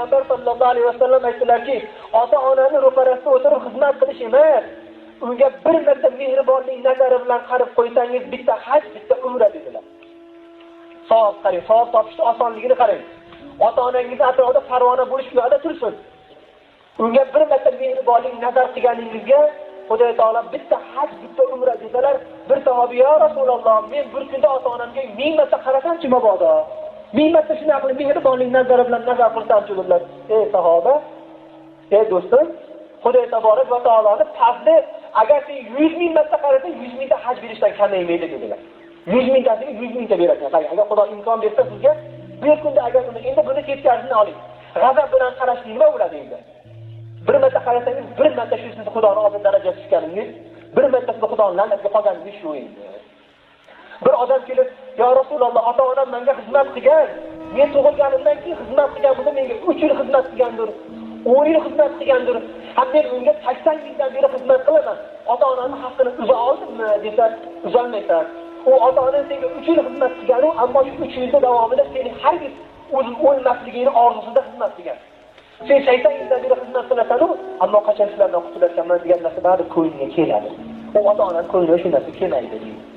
Payg'ambar sollallohu alayhi vasallam aytdilarki, ota-onani ro'parasida o'tirib xizmat qilish emas, unga bir marta mehribonlik nazari bilan qarab qo'ysangiz, bitta haj, bitta umra dedilar. Savob qarang, savob topishni osonligini qarang. Ota-onangizni atrofida parvona bo'lish u yoqda tursin. Unga bir marta mehribonlik nazar qilganingizga Xudo taolo bitta haj, bitta umra desalar, bir sahobiy "Ya Rasululloh, men bir kunda ota-onamga 1000 marta qarasamchi mabodo, 1000 marta shunday qilib mehribonlik nazari bilan nazar qilsamchi" dedilar. Ey sahoba, ey do'stim, Xudo taborak va taoloni fazli, agar sen 100 ming marta qarasang, 100 mingta haj berishdan kamaymaydi dedilar. 100 mingtasini 100 mingta beradi. Agar Xudo imkon bersa sizga bir kunda, agar uni endi buni teskarisini oling. G'azab bilan qarashlik nima bo'ladi endi? Bir marta qarasangiz, bir marta shu sizni Xudoning oldida daraja tushganingiz, bir marta sizni Xudoning la'natiga qolganingiz shu endi. Bir odam kelib, "Ya Rasululloh, ota-onam menga xizmat qilgan, men tug'ilganimdan keyin xizmat qilgan bo'lsa, menga 3 yil xizmat qilgandir, 10 yil xizmat qilgandir, ham men unga 80 yildan beri xizmat qilaman, ota-onamning haqqini uza oldimmi?" desa, uzolmaysan. U ota-onang senga 3 yil xizmat qilgan, ammo shu 3 yilda davomida seni hargiz o'zing o'lmasligingni orzusida xizmat qilgan. Sen 80 yildan beri xizmat qilasan-u, ammo qachon shulardan qutularkanman degan narsa baribir ko'ngliga keladi. U ota-onani ko'ngliga shu narsa kelmaydi deydi.